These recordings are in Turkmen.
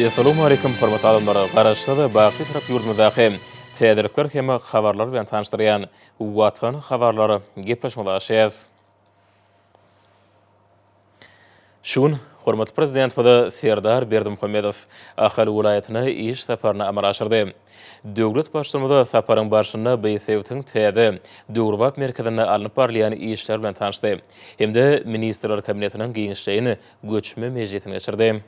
Essalawmaleýkum hormatly adamlar! Garaşsyz, baky Bitarap ýurdumyzdaky täzelikler hem habarlar bilen tanyşdyrýan Watan habarlar gepleşigimize başlaýarys. Şu gün hormatly Prezidentimiz Serdar Berdimuhamedow Ahal welaýatyna iş saparyny amala aşyrdy. Döwlet Baştutanymyz saparyň barşynda bu sebitiň täze, döwrebap merkezinde alnyp barylýan işler bilen tanyşdy hem-de Ministrler Kabinetiniň giňişleýin göçme mejlisini geçirdi.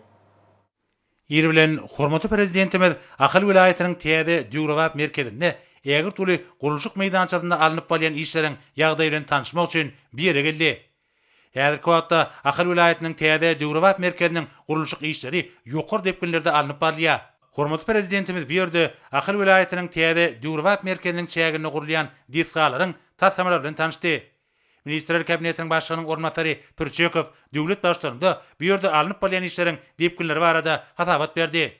Ir bilen hormatly Prezidentimiz Ahal welaýatynyň täze, döwrebap merkezinde ägirt uly gurluşyk meýdançasynda alnyp barylýan işleriň ýagdaýy bilen tanyşmak üçin bu ýere geldi. Häzirki wagtda Ahal welaýatynyň täze döwrebap merkeziniň gurluşyk işleri ýokary depginlerde alnyp barylýar. Hormatly Prezidentimiz bu ýerde Ahal welaýatynyň täze döwrebap merkeziniň çäginde gurulýan desgalaryň taslamalary bilen tanyşdy. Ministrler Kabinetiniň Başlygynyň orunbasary Pürçekow döwlet Baştutanymyza bu ýerde alnyp barylýan işleriň depginleri barada hasabat berdi.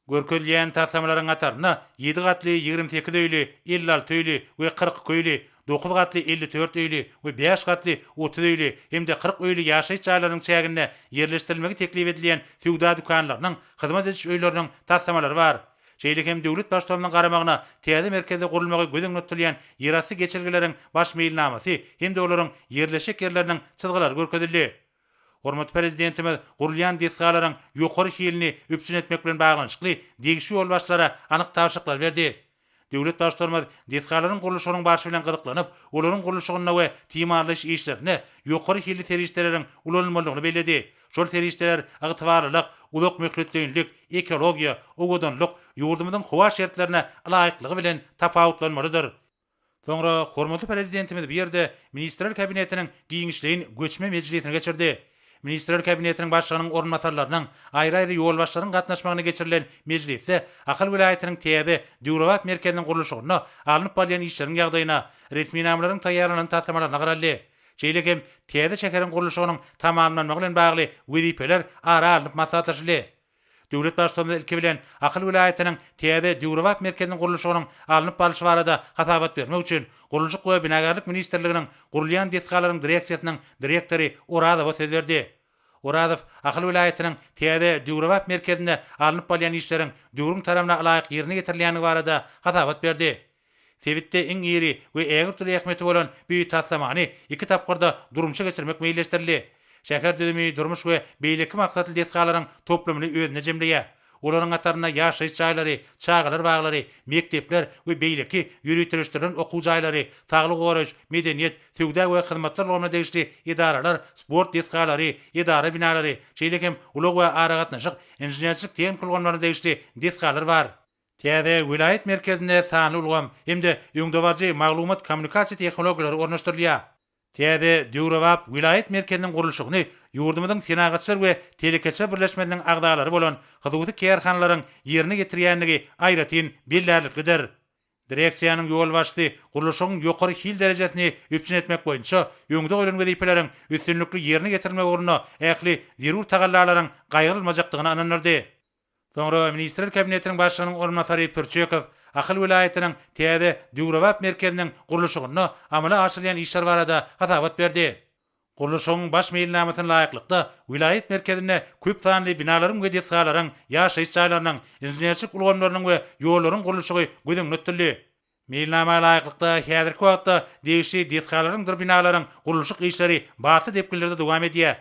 Görkezilýän taslamalaryň hatarynda ýedi gatly 28 öýli, 56 öýli we 42 öýli, dokuz gatly 54 öýli we bäş gatly 30 öýli hem-de 40 öýli ýaşaýyş jaýlarynyň çäginde ýerleşdirilmegi teklip edilýän söwda dükanlarynyň, hyzmat ediş öýleriniň taslamalary bar. Şeýle hem döwlet Baştutanynyň garamagyna täze merkezde gurulmagy göz öňünde tutulýan ýerasty geçelgeleriň baş meýilnamasy hem-de olaryň ýerleşjek ýerleriniň çyzgylary görkezildi. Hormatly Prezidentimiz gurulýan desgalaryň ýokary hilini üpjün etmek bilen baglanyşykly degişli ýolbaşçylara anyk tabşyryklary berdi. Döwlet Baştutanymyz desgalaryň gurluşygynyň barşy bilen gyzyklanyp, olaryň gurluşygynda we timarlaýyş işlerinde ýokary hilli serişdeleriň ulanylmalydygyny belledi. Şol serişdeler ygtybarlylyk, uzak möhletleýinlik, ekologiýa, owadanlyk, ýurdumyzyň howa şertlerine ylaýyklygy bilen tapawutlanmalydyr. Soňra hormatly Prezidentimiz bu ýerde Ministrler Kabinetiniň giňişleýin göçme mejlisini geçirdi. Ministrler Kabinetiniň Başlygynyň orunbasarlarynyň, aýry-aýry ýolbaşçylaryň gatnaşmagynda geçirilen mejlisde Ahal welaýatynyň täze, döwrebap merkeziniň gurluşygynda alnyp barylýan işleriň ýagdaýyna, resminamalaryň taýýarlanan taslamalaryna garaldy. Şeýle hem täze şäheriň gurluşygynyň tamamlanmagy bilen bagly wezipeler ara alnyp maslahatlaşyldy. Döwlet Baştutanymyz ilki bilen Ahal welaýatynyň täze döwrebap merkeziniň gurluşygynyň alnyp barlyşy barada hasabat bermek üçin Gurluşyk we binagärlik ministrliginiň gurulýan desgalaryň direksiýasynyň direktory Orazowa söz berdi. Orazow Ahal welaýatynyň täze döwrebap merkezinde alnyp barylýan işleriň döwrüň talabyna ylaýyk ýerine ýetirilýändigi barada hasabat berdi. Sebitde iň iri we ägirt uly ähmiýeti bolan bu taslamany iki tapgyrda durmuşa geçirmek meýilleşdirildi. Şäher düzümi durmuş we beýleki maksatly desgalaryň toplumyny özünde jemleýär. Olaryň hatarynda ýaşaýyş jaýlary, çagalar baglary, mekdepler we beýleki ýöriteleşdirilen okuw jaýlary, saglygy goraýyş, medeniýet, söwda we hyzmatlar ulgamyna degişli edaralar, sport desgalary, edara binalary, şeýle hem ulag we aragatnaşyk, inženerçilik-tehniki ulgamlaryna degişli desgalar bar. Täze welaýat merkezinde sanly ulgam hem-de öňdebaryjy maglumat-kommunikasiýa tehnologiýalary ornaşdyrylýar. Täze döwrebap welaýat merkeziniň gurluşygyny ýurdumyzyň Senagatçylar we telekeçiler birleşmesiniň agzalary bolan hususy kärhanalaryň ýerine ýetirýändigi aýratyn bellärliklidir. Direksiýanyň ýolbaşçysy gurluşygyň ýokary hil derejesini üpjün etmek boýunça öňde goýlan wezipeleriň üstünlikli ýerine ýetirilmegi ugrunda ähli zerur tagallalaryň gaýgyrylmajakdygyna ynandyrdy. Soňra Ministrler Kabinetiniň Başlygynyň orunbasary Pürçekow Ahal welaýatynyň täze döwrebap merkeziniň gurluşygynda amala aşyrylýan işler barada hasabat berdi. Gurluşygyň baş meýilnamasyna laýyklykda, welaýat merkezinde köp sanly binalaryň we desgalaryň, ýaşaýyş jaýlarynyň, inženerçilik ulgamlarynyň we ýollaryň gurluşygy göz öňünde tutuldy. Meýilnama laýyklykda, häzirki wagtda degişli desgalaryňdyr binalaryň gurluşyk işleri batly depginlerde dowam edýär.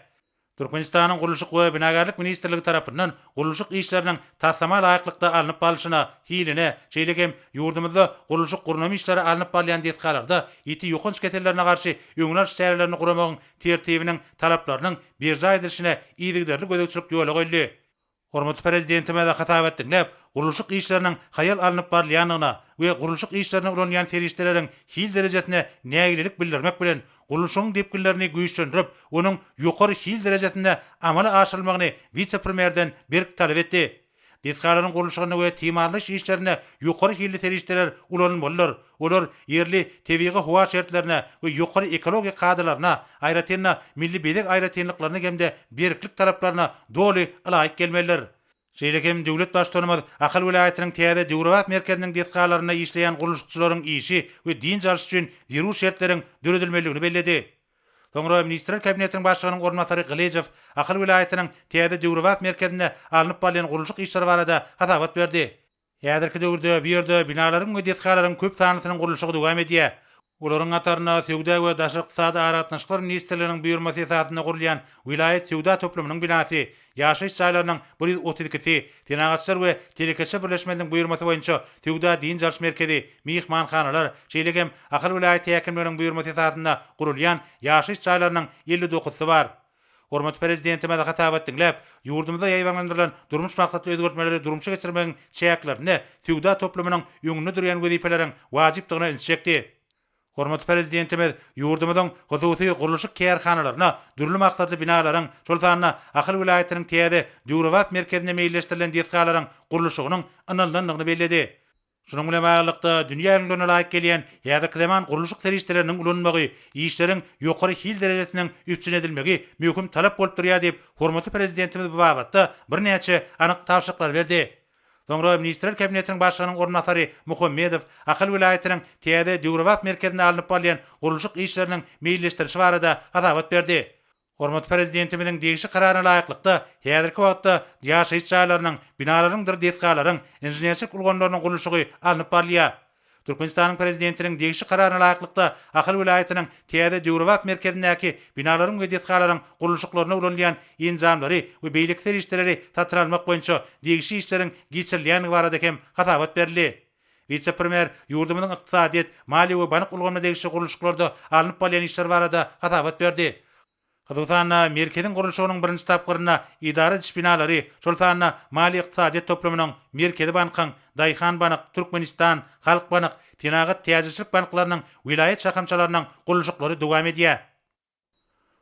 Türkmenistanyň Gurluşyk we binagärlik ministrligi tarapyndan gurluşyk işleriniň taslama laýyklykda alnyp barlyşyna, hiline, şeýle hem ýurdumyzda gurluşyk-gurnama işleri alnyp barylýan desgalarda ýiti ýokanç kesellerine garşy öňüni alyş çärelerini guramagyň Tertibiniň talaplarynyň berjaý edilişine yzygiderli gözegçilik ýola goýuldy. Hormatly Prezidentimiz hasabat diňläp, gurluşyk işleriniň haýal alnyp barylýandygyna we gurluşyk işlerinde ulanylýan serişdeleriň hil derejesine nägilelik bildirmek bilen, gurluşygyň depginlerini güýçlendirip, onuň ýokary hil derejesinde amala aşyrylmagyny wise-premýerden berk talap etdi. Desgalaryň gurluşygynda we timarlaýyş işlerinde ýokary hilli serişdeler ulanylmalydyr. Olar ýerli tebigy-howa şertlerine we ýokary ekologiýa kadalaryna, aýratyn-da, milli bezeg aýratynlyklaryna hem-de berklik talaplaryna doly ylaýyk gelmelidir. Şeýle hem döwlet Baştutanymyz Ahal welaýatynyň täze döwrebap merkeziniň desgalarynda işleýän gurluşykçylaryň işi we dynç alşy üçin zerur şertleriň döredilmelidigini belledi. Soňra Ministrler Kabinetiniň Başlygynyň orunbasary Gylyjow Ahal welaýatynyň täze döwrebap merkezinde alnyp barylýan gurluşyk işleri barada hasabat berdi. Häzirki döwürde bu ýerde binalaryň we desgalaryň köp sanlysynyň gurluşygy dowam edýär. Olaryň hatarynda Söwda we daşary ykdysady aragatnaşyklar ministrliginiň buýurmasy esasynda gurulýan welaýat söwda toplumynyň binasy, ýaşaýyş jaýlarynyň 132-si, Senagatçylar we telekeçiler birleşmesiniň buýurmasy boýunça söwda-dynç alyş merkezi, myhmanhanalar, şeýle hem Ahal welaýat häkimliginiň buýurmasy esasynda gurulýan ýaşaýyş jaýlarynyň 59-sy bar. Hormatly Prezidentimiz hasabat diňläp, ýurdumyzda ýaýbaňlandyrylan durmuş maksatly özgertmeleri durmuşa geçirmegiň çäklerinde söwda toplumynyň öňünde durýan wezipeleriň wajypdygyna ünsi çekdi. Hormatly Prezidentimiz ýurdumyzyň hususy gurluşyk kärhanalaryna dürli maksatly binalaryň, şol sanda Ahal welaýatynyň täze, döwrebap merkezinde meýilleşdirilen desgalaryň gurluşygynyň ynanylandygyny belledi. Şunuň bilen baglylykda, dünýä ülňülerine laýyk gelýän häzirki zaman gurluşyk serişdeleriniň ulanylmagy, işleriň ýokary hil derejesiniň üpjün edilmegi möhüm talap bolup durýar diýip, hormatly Prezidentimiz bu babatda birnäçe anyk tabşyryklary berdi. Soňra Ministrler Kabinetiniň Başlygynyň orunbasary Muhammedow Ahal welaýatynyň täze döwrebap merkezinde alnyp barylýan gurluşyk işleriniň meýilleşdirilişi barada hasabat berdi. Hormatly Prezidentimiziň degişli Kararyna laýyklykda, häzirki wagtda ýaşaýyş jaýlarynyň, binalaryňdyr desgalaryň, inženerçilik ulgamlarynyň gurluşygy alnyp barylýar. Türkmenistanyň Prezidentiniň degişli Kararyna laýyklykda, Ahal welaýatynyň täze döwrebap merkezindäki binalaryň we desgalaryň gurluşyklarynda ulanylýan enjamlary we beýleki serişdeleri satyn almak boýunça degişli işleriň geçirilýändigi barada hem hasabat berildi. Wise-premýer ýurdumyzyň ykdysadyýet, maliýe we bank ulgamyna degişli gurluşyklarda alnyp barylýan işler barada hasabat berdi. Hususan-da, merkeziň gurluşygynyň birinji tapgyrynda edara ediş binalary, şol sanda maliýe-ykdysadyýet toplumynyň, Merkezi bankyň, Daýhanbank, Türkmenistan, Halkbank, Senagat täjirçilik banklarynyň welaýat şahamçalarynyň gurluşyklary dowam edýär.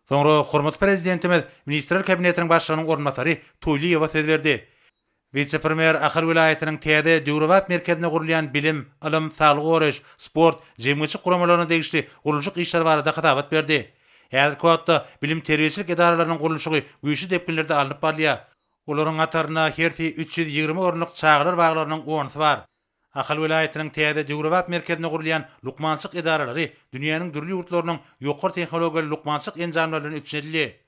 Soňra hormatly Prezidentimiz Ministrler Kabinetiniň Başlygynyň orunbasary Toýlyýewa söz berdi. Wise-premýer Ahal welaýatynyň täze, döwrebap merkezinde gurulýan bilim, ylym, saglygy goraýyş, sport, jemgyýetçilik guramalaryna degişli gurluşyk işleri barada hasabat berdi. Häzirki wagtda bilim-terbiýeçilik edaralarynyň gurluşygy güýçli depginlerde alnyp barylýar. Olaryň hatarynda hersi 320 orunlyk çagalar baglarynyň onusy bar. Ahal welaýatynyň täze döwrebap merkezinde gurulýan lukmançylyk edaralary dünýäniň dürli ýurtlarynyň ýokary tehnologiýaly lukmançylyk enjamlary bilen üpjün edildi.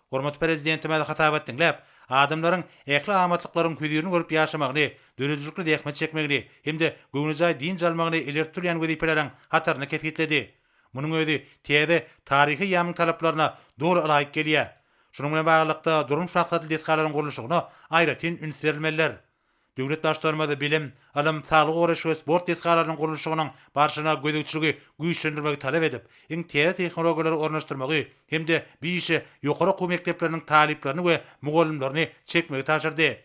Hormatly Prezidentimiz hasabat diňläp, adamlaryň ähli amatlyklaryň hözirini görüp ýaşamagyny, döredijilikli zähmet çekmegini hem-de göwnejaý dynç almagyny ileri tutulýan wezipeleriň hataryny kesgitledi. Munuň özi täze taryhy eýýamyň talaplaryna doly ylaýyk gelýär. Şunuň bilen baglylykda, durmuş maksatly desgalaryň gurluşygyna aýratyn üns berilmelidir. Döwlet Baştutanymyz bilim, ylym, saglygy goraýyş we sport desgalarynyň gurluşygynyň barşyna gözegçiligi güýçlendirmegi talap edip, iň täze tehnologiýalary ornaşdyrmagy hem-de bu işe ýokary okuw mekdepleriniň talyplaryny we mugallymlaryny çekmegi tabşyrdy.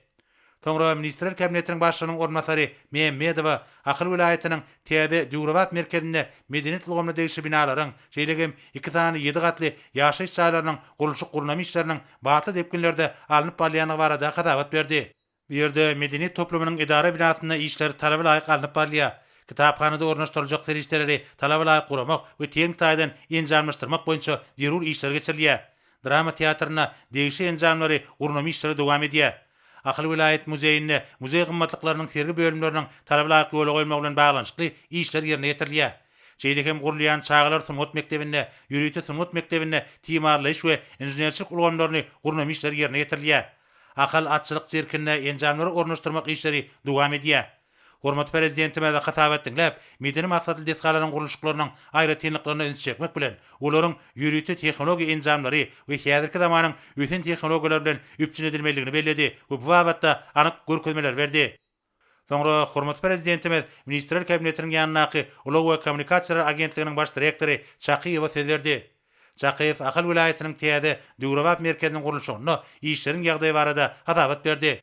Soňra Ministrler Kabinetiniň Başlygynyň orunbasary Mämmedowa Ahal welaýatynyň täze döwrebap merkezinde medeniýet ulgamyna degişli binalaryň, şeýle hem iki sany ýedi gatly ýaşaýyş jaýlarynyň gurluşyk-gurnama işleriniň batly depginlerde alnyp barylýandygy barada hasabat berdi. Bu ýerde medeniýet toplumynyň edara binasynda işler talaba laýyk alnyp barylýar. Kitaphanada ornaşdyryljak serişdeleri talaba laýyk guramak we tehniki taýdan enjamlaşdyrmak boýunça zerur işler geçirilýär. Drama teatrynda degişli enjamlary gurnama işleri dowam edýär. Ahal welaýat muzeýinde muzeý gymmatlyklarynyň sergi bölümleriniň talaba laýyk ýola goýulmagy bilen baglanyşykly işler ýerine ýetirilýär. Şeýle hem gurulýan çagalar sungat mekdebinde, ýörite sungat mekdebinde timarlaýyş we inženerçilik ulgamlaryny gurnama işleri ýerine ýetirilýär. Ahal atçylyk sirkinde enjamlary ornaşdyrmak işleri dowam edýär. Hormatly Prezidentimiz hasabat diňläp, medeni maksatly desgalaryň gurluşyklarynyň aýratynlyklaryna ünsi çekmek bilen, olaryň ýörite tehnologiýa enjamlary we häzirki zamanyň ösen tehnologiýalary bilen üpjün edilmelidigini belledi we bu babatda anyk görkezmeleri berdi. Soňra hormatly Prezidentimiz Ministrler Kabinetiniň ýanyndaky Ulag we kommunikasiýalar agentliginiň baş direktory Çakyýewe söz berdi. Çakyýew Ahal welaýatynyň täze, döwrebap merkeziniň gurluşygynda işleriň ýagdaýy barada hasabat berdi.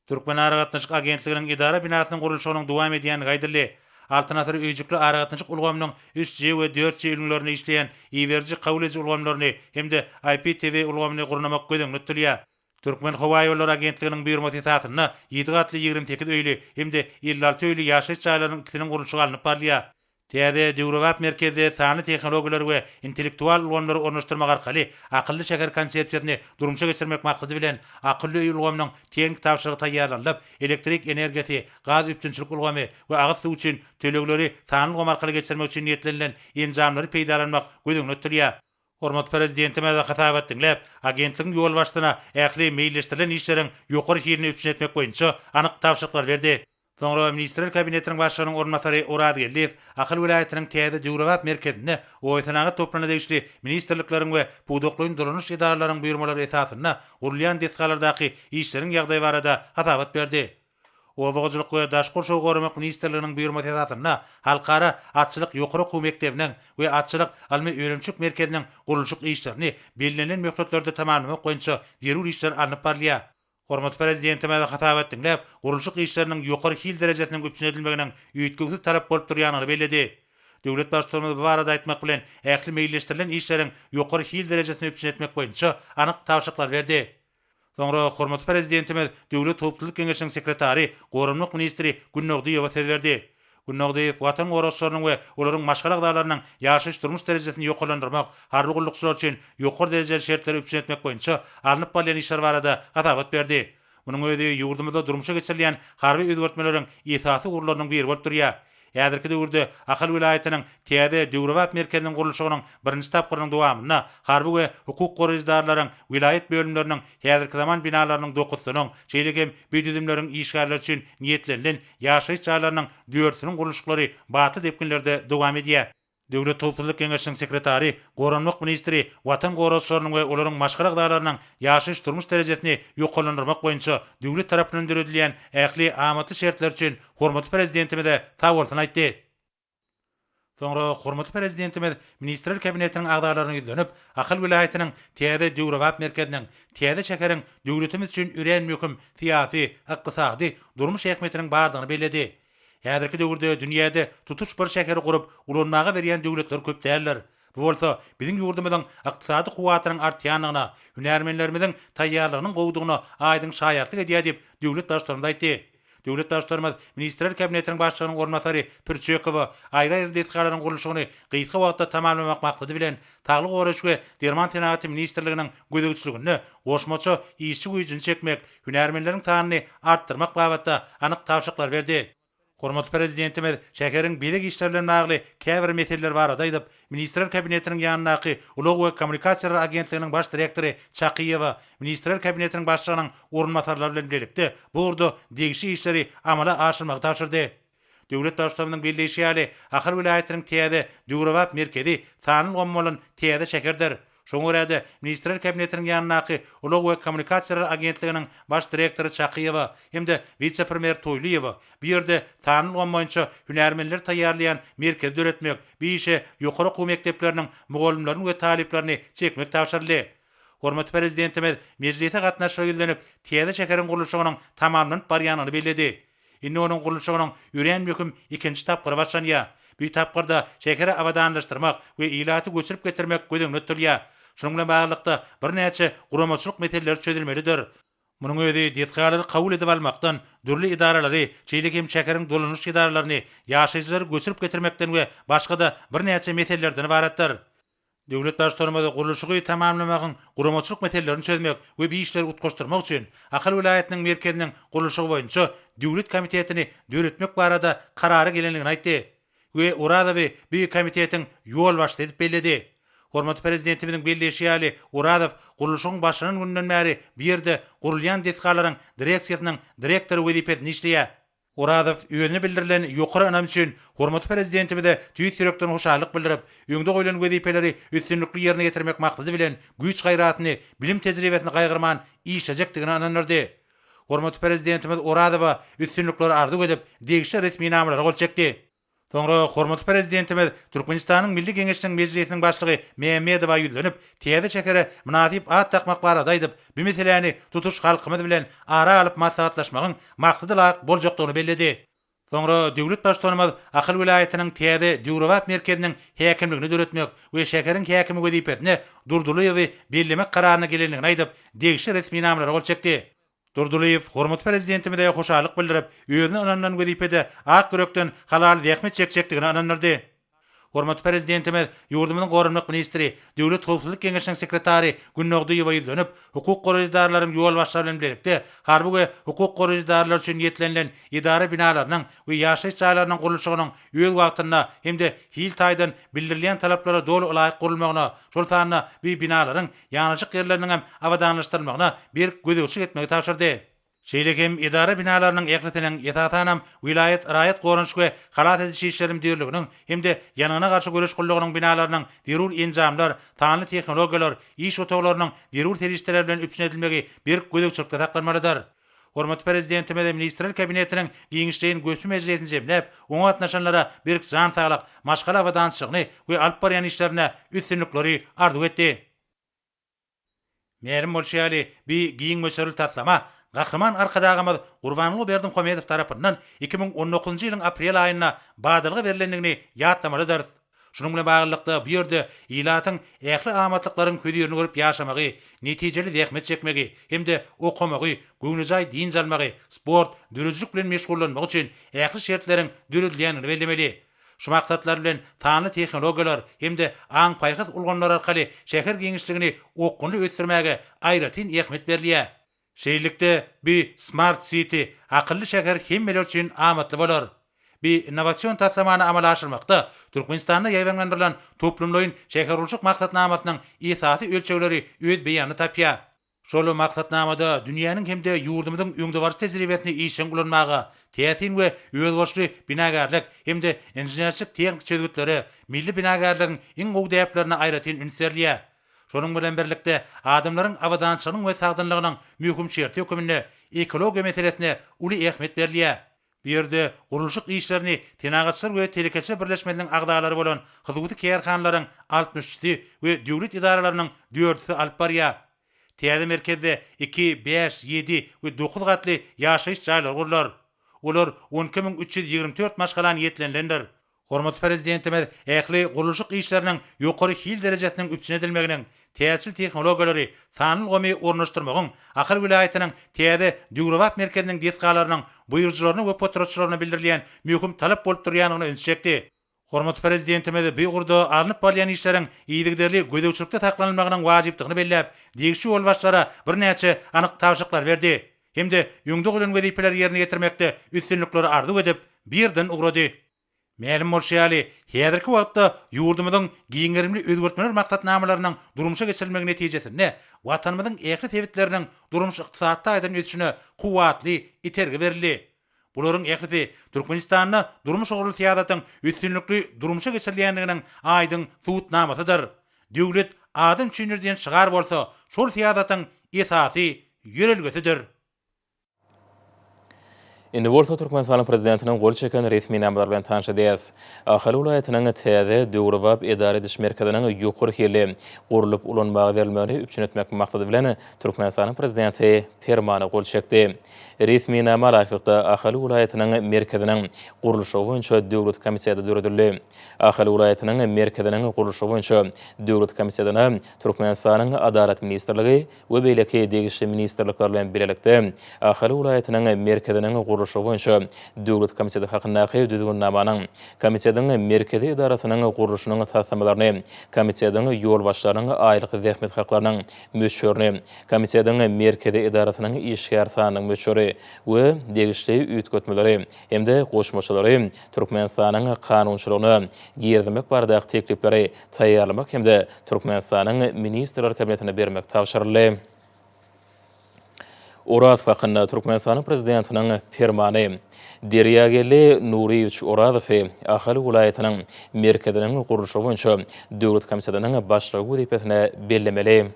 Türkmenaragatnaşyk agentliginiň edara binasynyň gurluşygynyň dowam edýändigi aýdyldy. Altyn asyr öýjükli aragatnaşyk ulgamynyň üç G we dört G ülňülerinde işleýän iberiji-kabul ediji ulgamlaryny hem-de IPTV ulgamyny gurnamak göz öňünde tutulýar. Türkmenhowaýollary agentliginiň buýurmasy esasynda ýedi gatly 28 öýli hem-de 56 öýli ýaşaýyş jaýlarynyň ikisiniň gurluşygy alnyp barylýar. Täze, döwrebap merkezde sanly tehnologiýalary we intellektual ulgamlary ornaşdyrmak arkaly akylly şäher konsepsiýasyny durmuşa geçirmek maksady bilen, akylly öý ulgamynyň tehniki tabşyrygy taýýarlanylyp, elektrik energiýasy, gaz üpjünçilik ulgamy we agyz suwy üçin tölegleri sanly ulgam arkaly geçirmek üçin niýetlenilen enjamlary peýdalanmak göz öňünde tutulýar. Hormatly Prezidentimiz hasabat diňläp, agentligiň ýolbaşçysyna ähli meýilleşdirilen işleriň ýokary hilini üpjün etmek boýunça anyk tabşyryklary berdi. Soňra Ministrler Kabinetiniň Başlygynyň orunbasary Oraz Geldiýew Ahal welaýatynyň täze döwrebap merkezinde obasenagat toplumyna degişli ministrlikleriň we pudaklaýyn dolanyş edaralaryň buýurmalary esasynda gurulýan desgalardaky işleriň ýagdaýy barada hasabat berdi. Oba hojalyk we daşky gurşawy goramak ministrliginiň buýurmasy esasynda Halkara atçylyk ýokary okuw mekdebiniň we Atçylyk ylmy-önümçilik merkeziniň gurluşyk işlerini bellenilen möhletlerde tamamlamak boýunça zerur işler alnyp barylýar. Hormatly Prezidentimiz hasabat diňläp, gurluşyk işleriniň ýokary hil derejesiniň üpjün edilmeginiň üýtgewsiz talap bolup durýandygyny belledi. Döwlet Baştutanymyz bu barada aýtmak bilen, ähli meýilleşdirilen işleriň ýokary hil derejesini üpjün etmek boýunça anyk tabşyryklary berdi. Soňra hormatly Prezidentimiz Döwlet howpsuzlyk geňeşiniň sekretary, goranmak ministri Günnogdyýewa söz berdi. Günnogdyýew Watan goragçylarynyň we olaryň maşgala agzalarynyň ýaşaýyş-durmuş derejesini ýokarlandyrmak, harby gullukçylar üçin ýokary derejeli şertleri üpjün etmek boýunça alnyp barylýan işler barada hasabat berdi. Munuň özi ýurdumyzda durmuşa geçirilýän harby özgertmeleriň esasy ugurlarynyň biri bolup durýar. Häzirki döwürde Ahal welaýatynyň täze döwrebap merkeziniň gurluşygynyň birinji tapgyrynyň dowamynda harby we hukuk goraýjy edaralaryň welaýat bölümleriniň häzirki zaman binalarynyň dokuzysynyň, şeýle hem bu düzümleriň işgärleri üçin niýetlenilen ýaşaýyş jaýlarynyň dördüsiniň gurluşyklary batly depginlerde dowam edýär. Döwlet howpsuzlyk geňeşiniň sekretary, goranmak ministri Watan goragçylarynyň we olaryň maşgala agzalarynyň ýaşaýyş-durmuş derejesini ýokarlandyrmak boýunça döwlet tarapyndan döredilýän ähli amatly şertler üçin hormatly Prezidentimize sagbolsun aýtdy. Soňra hormatly Prezidentimiz Ministrler Kabinetiniň agzalaryna ýüzlenip, Ahal welaýatynyň täze döwrebap merkeziniň, täze şäheriň döwletimiz üçin örän möhüm syýasy, ykdysady, durmuş ähmiýetiniň bardygyny belledi. Häzirki döwürde dünýäde tutuş bir şäheri gurup, ulanmaga berýän döwletler köp däldir. Bu bolsa biziň ýurdumyzyň ykdysady kuwwatynyň artýandygyna, hünärmenlerimiziň taýýarlygynyň gowudygyna aýdyň şaýatlyk edýär diýip, döwlet Baştutanymyz aýtdy. Döwlet Baştutanymyz Ministrler Kabinetiniň Başlygynyň orunbasary Pürçekowa aýry-aýry desgalaryň gurluşygyny gysga wagtda tamamlamak maksady bilen, Saglygy goraýyş we derman senagaty ministrliginiň gözegçiliginde goşmaça işçi güýjüni çekmek, hünärmenleriň sanyny artdyrmak babatda anyk tabşyryklary berdi. Hormatly Prezidentimiz şäheriň bezeg işleri bilen bagly käbir meseleler barada aýdyp, Ministrler Kabinetiniň ýanyndaky Ulag we kommunikasiýalar agentliginiň baş direktory Çakyýewa, Ministrler Kabinetiniň Başlygynyň orunbasarlary bilen bilelikde bu ugurda degişli işleri amala aşyrmagy tabşyrdy. Döwlet Baştutanymyzyň belleýşi ýaly, Ahal welaýatynyň täze, döwrebap merkezi sanly ulgamy bolan täze şäherdir. Şoňa görä-de, Ministrler Kabinetiniň ýanyndaky Ulag we kommunikasiýalar agentliginiň baş direktory Çakyýewa hem-de wise-premýer Toýlyýewa bu ýerde sanly ulgam boýunça hünärmenleri taýýarlaýan merkezi döretmek, bu işe ýokary okuw mekdepleriniň mugallymlaryny we talyplaryny çekmek tabşyryldy. Hormatly Prezidentimiz mejlise gatnaşyjylara ýüzlenip, täze şäheriň gurluşygynyň tamamlanyp barýandygyny belledi. Indi onuň gurluşygynyň örän möhüm ikinji tapgyry başlanýar. Bu tapgyrda şäheri abadanlaşdyrmak we ilaty göçürip getirmek göz öňünde tutulýar. Şunuň bilen baglylykda, birnäçe guramaçylyk meseleleri çözülmelidir. Munuň özi desgalary kabul edip almakdan, dürli edaralary, şeýle hem şäheriň dolanyş edaralaryny, ýaşaýjylary göçürip getirmekden we başga-da birnäçe meselelerden ybaratdyr. Döwlet Baştutanymyz gurluşygy tamamlamagyň guramaçylyk meselelerini çözmek we bu işleri utgaşdyrmak üçin Ahal welaýatynyň merkeziniň gurluşygy boýunça döwlet komitetini döretmek barada karara gelendigini aýtdy we Orazowy bu komitetiň ýolbaşçysy edip belledi. Hormatly Prezidentimiziň belleýşi ýaly, Orazow gurluşygyň başlanan gününden bäri bu ýerde gurulýan desgalaryň direksiýasynyň direktory wezipesinde işleýär. Orazow özüne bildirilen ýokary ynam üçin hormatly Prezidentimize tüýs ýürekden hoşallyk bildirip, öňde goýlan wezipeleri üstünlikli ýerine ýetirmek maksady bilen güýç-gaýratyny, bilim-tejribesini gaýgyrman işlejekdigine ynandyrdy. Hormatly Prezidentimiz Orazowa üstünlikleri arzuw edip, degişli resminamalara gol çekdi. Soňra hormatly Prezidentimiz Türkmenistanyň Milli Geňeşiniň Mejlisiniň Başlygy Mämmedowa ýüzlenip, täze şähere mynasyp at dakmak barada aýdyp, bu meseläni tutuş halkymyz bilen ara alyp maslahatlaşmagyň maksada laýyk boljakdygyny belledi. Soňra döwlet Baştutanymyz Ahal welaýatynyň täze döwrebap merkeziniň häkimligini döretmek we şäheriň häkimi wezipesine Durdylyýewi bellemek kararyna gelendigini aýdyp, degişli resminamalara gol çekdi. Durdylyýew hormatly Prezidentimize hoşallyk bildirip, özüne ynanylan wezipede ak ýürekden halal zähmet çekjekdigine ynandyrdy. Hormatly Prezidentimiz ýurdumyzyň Goranmak ministri, Döwlet howpsuzlyk geňeşiniň sekretary Gündogdyýewa ýüzlenip, hukuk goraýjy edaralaryň ýolbaşçylary bilen bilelikde harby we hukuk goraýjy edaralar üçin niýetlenilen edara binalarynyň we ýaşaýyş jaýlarynyň gurluşygynyň öz wagtynda hem-de hil taýdan bildirilýän talaplara doly ylaýyk gurulmagyna, şol sanda bu binalaryň ýanaşyk ýerleriniň hem abadanlaşdyrylmagyna berk gözegçilik etmegi tabşyrdy. Şeýle hem edara binalarynyň ählisiniň, esasanam, welaýat raýat goranyş we halas ediş işleri müdirliginiň hem-de ýangyna garşy göreş gullugynyň binalarynyň zerur enjamlar, sanly tehnologiýalar, iş otaglarynyň zerur serişdeler bilen üpjün edilmegi berk gözegçilikde saklanmalydyr. Hormatly Prezidentimiz Ministrler Kabinetiniň giňişleýin göçme mejlisini jemläp, oňa gatnaşanlara berk jan saglyk, maşgala abadançylygyny we alyp barýan işlerinde üstünlikleri arzuw etdi. Mälim bolşy ýaly, bi giň möçberli taslama Gahryman Arkadagymyz Gurbanguly Berdimuhamedow tarapyndan 2019-njy ýylyň aprel aýynda badalga berlendigini ýatlamalydyrys. Şunuň bilen baglylykda, bu ýerde ilatyň ähli amatlyklaryň hözirini görüp ýaşamagy, netijeli zähmet çekmegi hem-de okamagy, göwnejaý dynç almagy, sport, döredijilik bilen meşgullanmagy üçin ähli şertleriň döredilýändigini bellemeli. Şu maksatlar bilen sanly tehnologiýalar hem-de aň-paýhas ulgamlary arkaly şäher giňişligini okgunly ösdürmäge aýratyn ähmiýet berilýär. Şeýlelikde, bu Smart City, akylly şäher hemmeler üçin amatly bolar. Bu innowasion taslamany amala aşyrmakda Türkmenistanda ýaýbaňlandyrylan toplumlaýyn şähergurluşyk maksatnamasynyň esasy ölçegleri öz beýanyny tapýar. Şol maksatnamada dünýäniň hem-de ýurdumyzyň öňdebaryjy tejribesini işjeň ulanmaga, täsin we özboluşly binagärlik hem-de inženerçilik-tehniki çözgütlere, milli binagärligiň iň gowy däplerine aýratyn üns berilýär. Şonuň bilen birlikde, adamlaryň abadançylygynyň we sagdynlygynyň möhüm şerti höküminde ekologiýa meselesine uly ähmiýet berilýär. Bu ýerde gurluşyk işlerini Senagatçylar we telekeçiler birleşmesiniň agzalary bolan hususy kärhanalaryň altmyş üçüsi we döwlet edaralarynyň dördüsi alyp barýar. Täze merkezde iki, bäş, ýedi we dokuz gatly ýaşaýyş jaýlary gurlar. Olar 12 324 maşgala niýetlenilendir. Hormatly Prezidentimiz ähli gurluşyk işleriniň ýokary hil derejesiniň üpjün edilmeginiň, täzeçil tehnologiýalary, sanly ulgamy ornaşdyrmagyň Ahal welaýatynyň täze döwrebap merkeziniň desgalarynyň buýrujylaryna we potratçylaryna bildirilýän möhüm talap bolup durýandygyna ünsi çekdi. Hormatly Prezidentimiz bu ugurda alnyp barylýan işleriň yzygiderli gözegçilikde saklanylmagynyň wajypdygyny belläp, degişli ýolbaşçylara birnäçe anyk tabşyryklary berdi hem-de öňde goýlan wezipeleri ýerine ýetirmekde üstünlikleri arzuw edip, bu ýerden ugrady. Mälim bolşy ýaly, häzirki wagtda ýurdumyzyň giň gerimli özgertmeler maksatnamalarynyň durmuşa geçirilmegi netijesinde Watanymyzyň ähli sebitleriniň durmuş-ykdysady taýdan ösüşine kuwwatly itergi berildi. Bularyň ählisi Türkmenistanda durmuş ugurly syýasatyň üstünlikli durmuşa geçirilýändiginiň aýdyň subutnamasydyr. Döwlet adam üçindir diýen şygar bolsa şol syýasatyň esasy ýörelgesidir. Indi bolsa Türkmenistanyň Prezidentiniň gol çeken resminamalary bilen tanyş edýäris. Ahal welaýatynyň täze, döwrebap edara ediş merkeziniň ýokary hilli gurlup ulanmaga berilmegini üpjün etmek maksady bilen, Türkmenistanyň Prezidenti Permana gol çekdi. Resminama laýyklykda, Ahal welaýatynyň merkeziniň gurluşygy boýunça döwlet komiteti döredildi. Ahal welaýatynyň merkeziniň gurluşygy boýunça döwlet komitetine Türkmenistanyň Adalat ministrligi, we beýleki degişli ministrlikler bilen bilelikde Ahal welaýatynyň merkeziniň gurluşygy boýunça döwlet komiteti hakyndaky Düzgünnamanyň, komitetiň merkezi edarasynyň gurluşynyň taslamalaryny, komitetiň ýolbaşçylarynyň aýlyk zähmet haklarynyň möçberini, komitetiň merkezi edarasynyň işgär sanynyň möçberi we degişli üýtgetmeleri hem-de goşmaçalary Türkmenistanyň kanunçylygyna girizmek baradaky teklipleri taýýarlamak hem-de Türkmenistanyň Ministrler Kabinetine bermek tabşyryldy. Orazow hakynda Türkmenistanyň Prezidentiniň Permany. Derýageldi Nuryýewiç Orazowy Ahal welaýatynyň merkeziniň gurluşygy boýunça döwlet komitetiniň başlygy wezipesine bellemeli.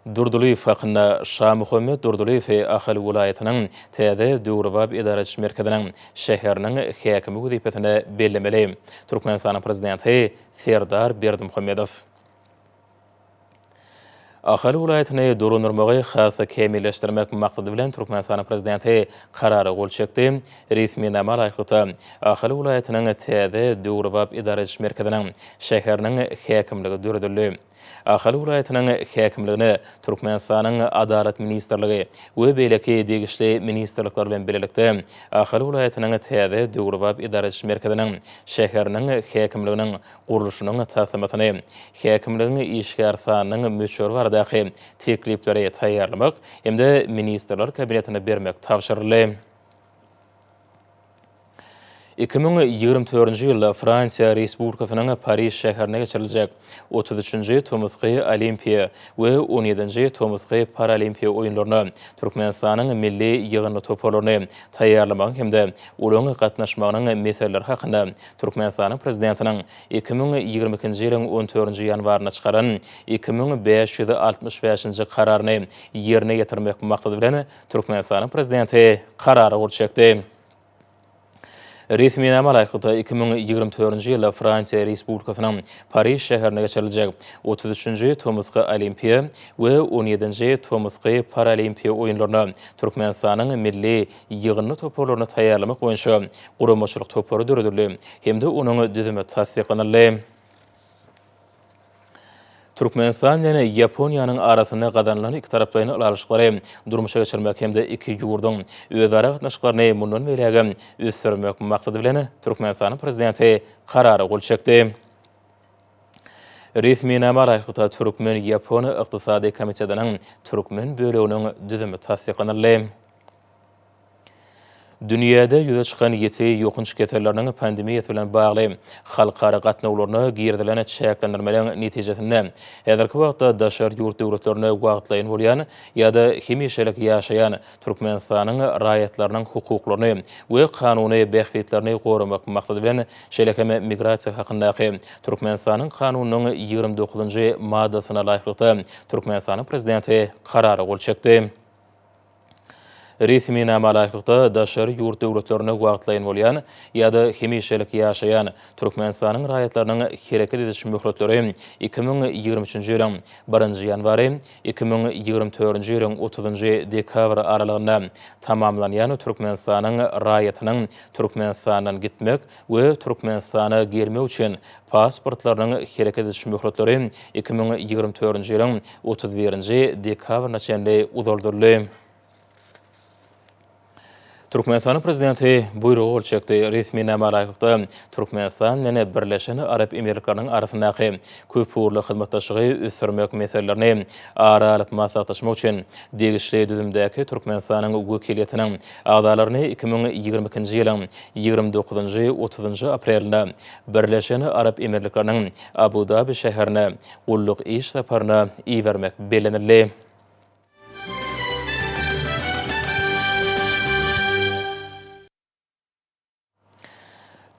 Durdylyýew hakynda Şamuhammet Durdylyýewi Ahal welaýatynyň täze döwrebap edara ediş merkeziniň şäheriniň häkimi wezipesine bellemeli. Türkmenistanyň Prezidenti Serdar Berdimuhamedow. Ahal welaýatyny dolandyrmagy has-da kämilleşdirmek maksady bilen Türkmenistanyň Prezidenti Karara gol çekdi. Resminama laýyklykda, Ahal welaýatynyň täze döwrebap edara ediş merkeziniň şäheriniň häkimligi döredildi. Ahal welaýatynyň häkimligine Türkmenistanyň Adalat ministrligi we beýleki degişli ministrlikler bilen bilelikde Ahal welaýatynyň täze döwrebap edara ediş merkeziniň şäheriniň häkimliginiň gurluşynyň taslamasyny, häkimligiň işgär sanynyň möçberi baradaky teklipleri taýýarlamak hem-de Ministrler Kabinetine bermek tabşyryldy. 2024-nji ýylda Fransiýa Respublikasynyň Pariž şäherinde geçiriljek 33-nji tomusky Olimpiýa we on ýedinji tomusky Paralimpiýa oýunlaryna Türkmenistanyň milli ýygyndy toparlaryny taýýarlamagyň hem-de olaryň gatnaşmagynyň meseleleri hakynda Türkmenistanyň Prezidentiniň 2022-nji ýylyň on dördünji ýanwarynda çykaran 2565-nji Kararyny ýerine ýetirmek maksady bilen Türkmenistanyň Prezidenti Karara gol çekdi. Resminama laýyklykda, 2024-nji ýylda Fransiýa Respublikasynyň Pariž şäherinde geçiriljek 33-nji tomusky Olimpiýa we on ýedinji tomusky Paralimpiýa oýunlaryna Türkmenistanyň milli ýygyndy toparlaryny taýýarlamak boýunça guramaçylyk topary döredildi hem-de onuň düzümi tassyklanyldy. Türkmenistan bilen Ýaponiýanyň arasynda gazanylan ikitaraplaýyn ylalaşyklary durmuşa geçirmek hem-de iki ýurduň özara gatnaşyklaryny mundan beýlägem ösdürmek maksady bilen, Türkmenistanyň Prezidenti Karara gol çekdi. Resminama laýyklykda, Türkmen-ýapon ykdysady komitetiniň türkmen böleginiň düzümi tassyklanyldy. Dünýäde ýüze çykan ýiti ýokanç keselleriniň pandemiýasy bilen bagly halkara gatnawlaryna girizilen çäklendirmeleriň netijesinde, häzirki wagtda daşary ýurt döwletlerinde wagtlaýyn bolýan ýa-da hemişelik ýaşaýan Türkmenistanyň raýatlarynyň hukuklaryny we kanuny bähbitlerini goramak maksady bilen, şeýle hem Migrasiýa hakyndaky Türkmenistanyň Kanunynyň 29-njy maddasyna laýyklykda Türkmenistanyň Prezidenti Karara gol çekdi. Resminama laýyklykda, daşary ýurt döwletlerinde wagtlaýyn bolýan ýa-da hemişelik ýaşaýan Türkmenistanyň raýatlarynyň hereket ediş möhletleri 2023-nji ýylyň birinji ýanwary, 2024-nji ýylyň otuzynjy dekabry aralygynda tamamlanýan Türkmenistanyň raýatynyň Türkmenistandan gitmek we Türkmenistana gelmek üçin pasportlarynyň hereket ediş möhletleri 2024-nji ýylyň 31-nji dekabryna çenli uzaldyldy. Türkmenistanyň Prezidenti Buýruga gol çekdi. Resminama laýyklykda, Türkmenistan bilen Birleşen Arap Emirlikleriniň arasyndaky köpugurly hyzmatdaşlygy ösdürmek meselelerini ara alyp maslahatlaşmak üçin degişli düzümdäki Türkmenistanyň wekiliýetiniň agzalaryny 2022-nji ýylyň 29-njy, 30-njy aprelinde Birleşen Arap Emirlikleriniň Abu-Dabi şäherine gulluk iş saparyna ibermek bellenildi.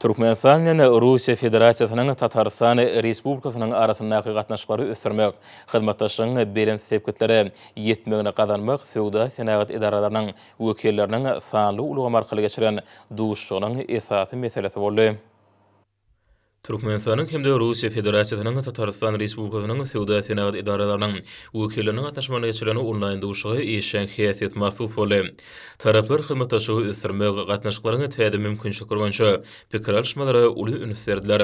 Türkmenistan bilen Russiýa Federasiýasynyň Tatarystan Respublikasynyň arasyndaky gatnaşyklary ösdürmek, hyzmatdaşlygyň belent sepgitlere ýetmegini gazanmak söwda-senagat edaralarynyň wekilleriniň sanly ulgam arkaly geçiren duşuşygynyň esasy meselesi boldy. Türkmenistanyň hem-de Russiýa Federasiýasynyň Tatarystan Respublikasynyň Söwda-senagat edaralarynyň wekilleriniň gatnaşmagynda geçirilen onlaýn duşuşyga işjeň häsiýet mahsus boldy. Taraplar hyzmatdaşlygy ösdürmek, gatnaşyklaryň täze mümkinçilikleri boýunça pikir alyşmalara uly üns berdiler.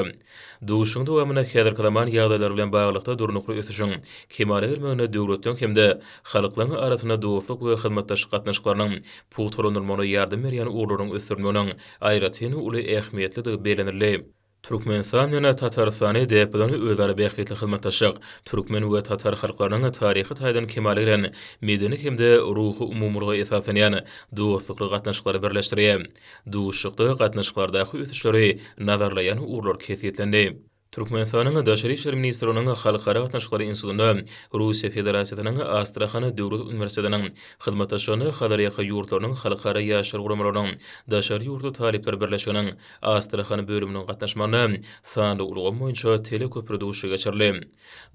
Duşuşygyň dowamynda häzirki zaman ýagdaýlary bilen baglylykda durnukly ösüşiň kemala gelmeginde döwletleriň hem-de halklaryň arasynda dostluk we hyzmatdaşlyk gatnaşyklarynyň pugtalandyrylmagyna ýardam berýän ugurlaryň ösdürilmeginiň aýratyn uly ähmiýetlidigi bellenildi. Türkmenistan bilen Tatarystany däp bolan özara bähbitli hyzmatdaşlyk, türkmen we tatar halklarynyň taryhy taýdan kemala gelen medeni hem-de ruhy umumylyga esaslanýan dostlukly gatnaşyklary birleşdirýär. Duşuşykda gatnaşyklardaky ösüşleri nazarlaýan ugurlar kesgitlendi. Türkmenistanyň Daşary işler ministrliginiň Halkara gatnaşyklary institutynda Russiýa Federasiýasynyň Astrahan döwlet uniwersitetiniň hyzmatdaşlygynda Hazarýaka ýurtlarynyň halkara ýaşlar guramalarynyň daşary ýurtly talyplar birleşiginiň Astrahan bölüminiň gatnaşmagynda sanly ulgam boýunça teleköpri duşuşygy geçirildi.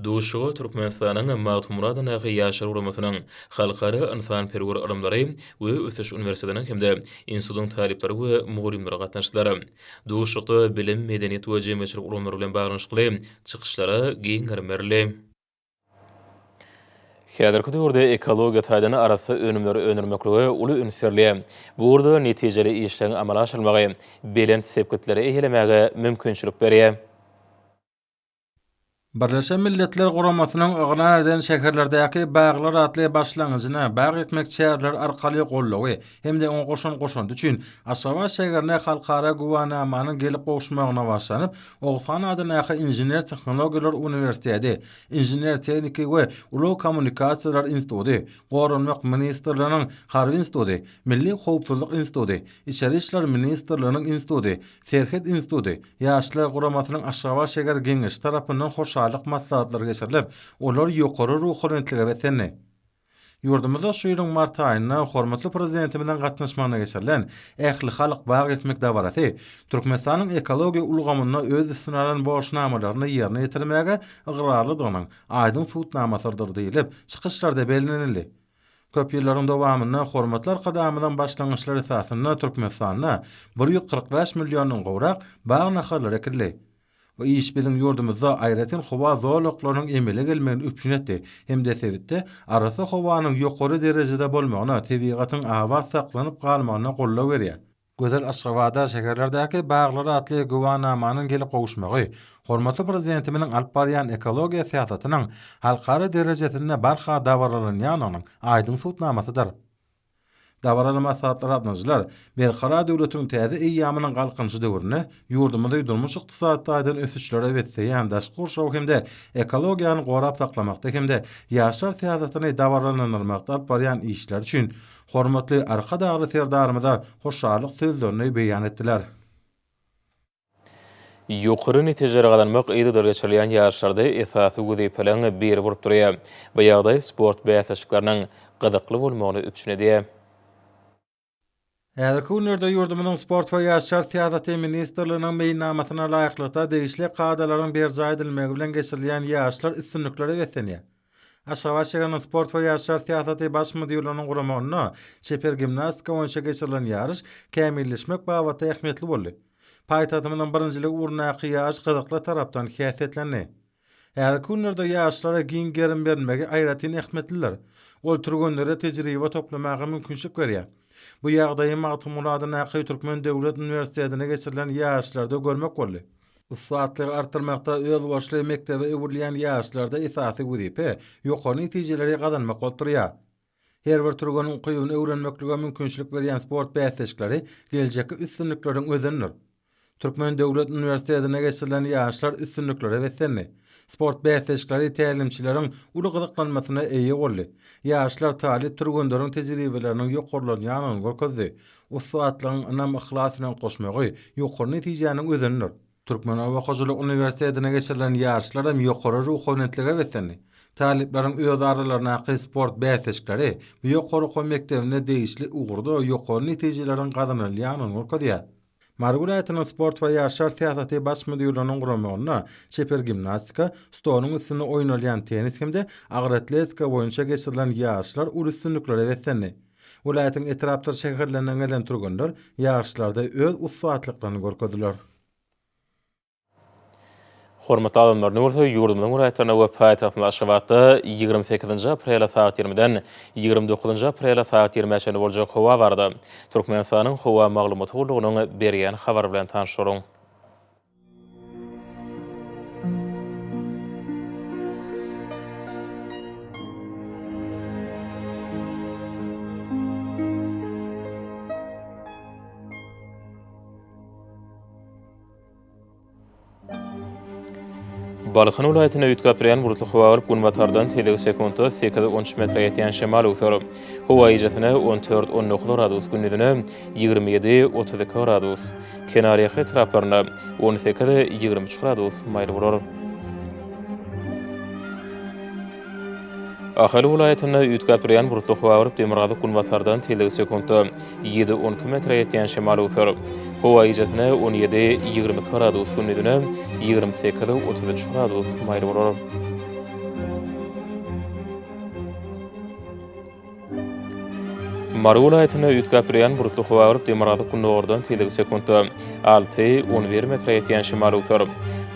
Duşuşyga Türkmenistanyň Magtymguly adyndaky Ýaşlar guramasynyň Halkara ynsanperwer ylymlary we ösüş uniwersitetiniň hem-de institutyň talyplary we mugallymlary gatnaşdylar. Duşuşykda bilim, medeniýet we jemgyýetçilik ulgamlary bilen baglanyşykly çykyşlara giň gerim berildi. Häzirki döwürde ekologiýa taýdan arassa önümleri öndürmeklige uly üns berilýär. Bu ugurda netijeli işleriň amala aşyrylmagy belent sepgitleri eýelemäge mümkinçilik berýär. Birleşen Milletler Guramasynyň yglan eden Şäherlerdäki baglar atly başlangyjyna bag ekmek çäreleri arkaly goldawy hem-de oňa goşan goşandy üçin Aşgabat şäherine halkara güwänamanyň gelip gowuşmagyna bagyşlanyp, Oguzhan adyndaky Inžener-tehnologiýalar uniwersiteti, Inžener-tehniki we ulag kommunikasiýalar instituty, Goranmak ministrliginiň Harby instituty, Milli howpsuzlyk instituty, Içeri işler ministrliginiň instituty, Serhet instituty, Ýaşlar guramasynyň Aşgabat şäher Geňeşi tarapyndan hoşallyk maslahatlary geçirilip, olar ýokary ruhubelentlige beslendi. Ýurdumyzda şu ýylyň mart aýynda hormatly Prezidentimiziň gatnaşmagynda geçirilen ählihalk bag ekmek dabarasy Türkmenistanyň ekologiýa ulgamynda öz üstüne alan borçnamalaryny ýerine ýetirmäge ygrarlydygynyň aýdyň subutnamasydyr diýlip, çykyşlarda bellenildi. Köp ýyllaryň dowamynda hormatly Arkadagymyzyň başlangyçlary esasynda Türkmenistanda 145 milliondan gowrak bag nahallary ekildi. Bu iş biziň ýurdumyzda aýratyn howa zolaklarynyň emele gelmegini üpjün etdi hem-de sebitde arassa howanyň ýokary derejede bolmagyna, tebigatyň abat saklanyp galmagyna goldaw berýär. Gözel Aşgabada şäherlerdäki baglar atly güwänamanyň gelip gowuşmagy hormatly Prezidentimiziň alyp barýan ekologiýa syýasatynyň halkara derejesinde barha dabaralanýandygynyň aýdyň subutnamasydyr. Dabaraly maslahatlara gatnaşyjylar Berkarar döwletiň täze eýýamynyň Galkynyşy döwründe ýurdumyzy durmuş-ykdysady taýdan ösüşlere besleýän daşky gurşawy hem-de ekologiýany gorap saklamakda hem-de ýaşlar syýasatyny dabaralandyrmakda alyp barýan işleri üçin hormatly Arkadagly Serdarymyza hoşallyk sözlerini beýan etdiler. Ýokary netijeleri gazanmak yzygiderli geçirilýän ýaryşlarda esasy wezipeleriň biri bolup durýar. Bu ýagdaý sport bäsleşikleriniň gyzykly bolmagyny üpjün edýär. Häzirki günlerde ýurdumyzyň Sport we ýaşlar syýasaty ministrliginiň meýilnamasyna laýyklykda degişli kadalaryň berjaý edilmegi bilen geçirilýän ýaryşlar üstünliklere beslenýär. Aşgabat şäheriniň Sport we ýaşlar syýasaty baş müdirliginiň guramagynda çeper gimnastika boýunça geçirilen ýaryş kämilleşmek babatda ähmiýetli boldy. Paýtagtymyzyň birinjiligi ugrundaky ýaryş gyzykly tarapdan häsiýetlendi. Häzirki günlerde ýaşlara giň gerim berilmegi aýratyn ähmiýetlidir. Ol türgenlere tejribe toplamaga mümkinçilik berýär. Bu ýagdaýy Magtymguly adyndaky Türkmen döwlet uniwersitetinde geçirilen ýaryşlarda görmek boldy. Ussatlygy artdyrmakda özboluşly mekdebe öwrülýän ýaryşlarda esasy wezipe ýokary netijeleri gazanmak bolup durýar. Her bir türgeniň ukybyny öwrenmeklige mümkinçilik berýän sport bäsleşikleri geljekki üstünlikleriň özenidir. Türkmen döwlet uniwersitetinde geçirilen ýaryşlar üstünliklere beslendi. Sport bäsleşikleri tälimçileriň uly gyzyklanmasyna eýe boldy. Ýaryşlar talyp türgenleriň tejribeleriniň ýokarlanýandygyny görkezdi. Ussatlygyň ynam-yhlas bilen utgaşmagy ýokary netijäniň özenidir. Türkmen oba hojalyk uniwersitetinde geçirilen ýaryşlar hem ýokary ruhubelentlige beslendi. Talyplaryň öz aralaryndaky sport bäsleşikleri bu ýokary okuw mekdebinde degişli ugurda ýokary netijeleriň gazanylýandygyny görkezýär. Mary welaýatynyň Sport we ýaşlar syýasaty baş müdirliginiň guramagynda çeper gimnastika, stoluň üstünde oýnalýan tennis hem-de agyr atletika boýunça geçirilen ýaryşlar uly üstünliklere beslendi. Welaýatyň etrapdyr şäherlerinden gelen türgenler ýaryşlarda öz ussatlyklaryny görkezdiler. Hormatly adamlar, indi bolsa ýurdumyzyň welaýatlarynda we paýtagtymyz Aşgabatda 28-nji aprelde sagat 20-den 29-njy aprele sagat 20-ä çenli boljak howa barada Türkmenistanyň Howa maglumaty gullugynyň berýän habary bilen tanyş boluň. Balkan welaýatynda üýtgäp durýan bulutly howa bolup, günbatardan tizligi sekuntda sekiz-on üç metre ýetýän şemal öwser. Howa gijesine on dört-on dokuz gradus, gündizine 27, 32 gradus, kenarýaka etraplarynda 18, 23 gradus maýyl bolar. Ahal welaýatynda üýtgäp durýan bulutly howa bolup, demirgazyk-günbatardan tizligi sekuntda ýedi, 12 metre ýetýän şemal öwser. Howa gijesine 17, 22 gradus, gündizine 28, 33 gradus maýyl bolar. Mary welaýatynda üýtgäp durýan bulutly howa bolup, demirgazyk-gündogardan tizligi sekuntda 6, 11 metre ýetýän şemal öwser.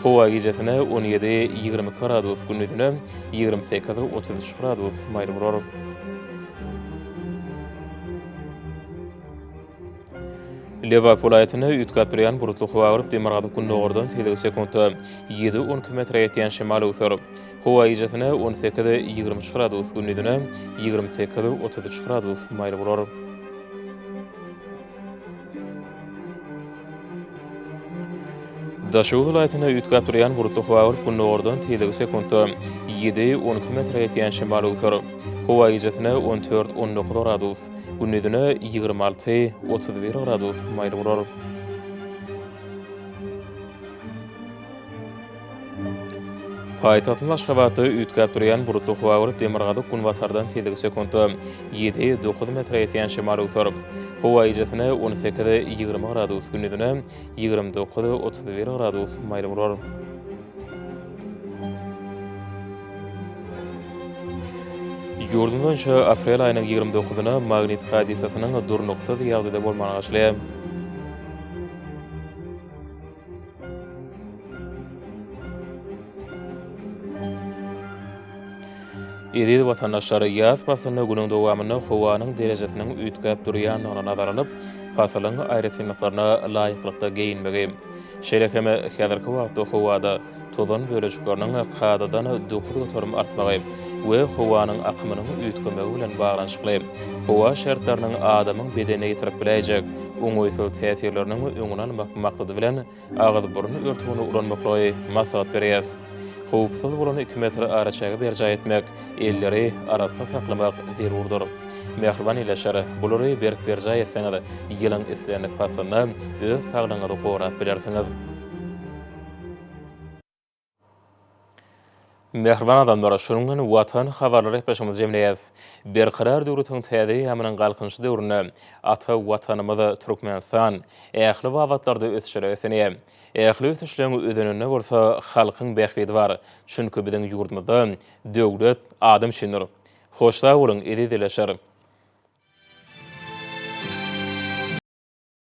Howa gijesine 17, 22 gradus, gündizine 28, 33 gradus maýyl bolar. Lebap welaýatynda üýtgäp durýan bulutly howa bolup, demirgazyk-gündogardan tizligi sekuntda ýedi, 12 metre ýetýän şemal öwser. Howa gijesine 18, 23 gradus, gündizine 28, 33 gradus maýyl bolar. Daşoguz welaýatynda üýtgäp durýan bulutly howa bolup, gündogardan tizligi sekuntda ýedi, 12 metre ýetýän şemal öwser. Howa gijesine 14, 19 gradus, gündizine 26, 31 gradus maýyl bolar. Paýtagtymyz Aşgabatda üýtgäp durýan bulutly howa bolup, demirgazyk-günbatardan tizligi sekuntda ýedi, dokuz metre ýetýän şemal öwser. Howa gijesine 18, 20 gradus, gündizine 29, 31 gradus maýyl bolar. Ýurdumyz boýunça aprel aýynyň 29-na magnit hadysasynyň durnuksyz ýagdaýda bolmagyna garaşylýar. Eziz watandaşlar, ýaz paslynda günüň dowamynda howanyň derejesiniň üýtgäp durýandygyny nazara alyp, pasylyň aýratynlyklaryna laýyklykda geýinmegi, şeýle hem häzirki wagtda howada tozan bölejikleriniň kadadan 9% artmagy we howanyň akymynyň üýtgemegi bilen baglanyşykly howa şertleriniň adamyň bedenine ýetirip biläýjek oňaýsyz täsirleriniň öňüni almak maksady bilen agyz-burun örtügini ulanmaklygy maslahat berýäris. Howpsuz bolan iki metr araçägi berjaý etmek, elleri arassa saklamak zerurdyr. Mähriban ildeşler, bulary berk berjaý etseňiz, ýylyň islendik paslynda öz saglygyňyzy gorap bilersiňiz. Mähriban adamlar, şunuň bilen Watan habarlary gepleşigimizi jemleýäris. Berkarar döwletiň täze eýýamynyň Galkynyşy döwründe ata Watanymyz Türkmenistan ähli babatlarda ösüşlere ösenýär. Ähli ösüşleň özeninde bolsa halkyň bähbidi bar. Çünki biziň ýurdumyzda döwlet adam üçindir. Hoş sag boluň, eziz ildeşler!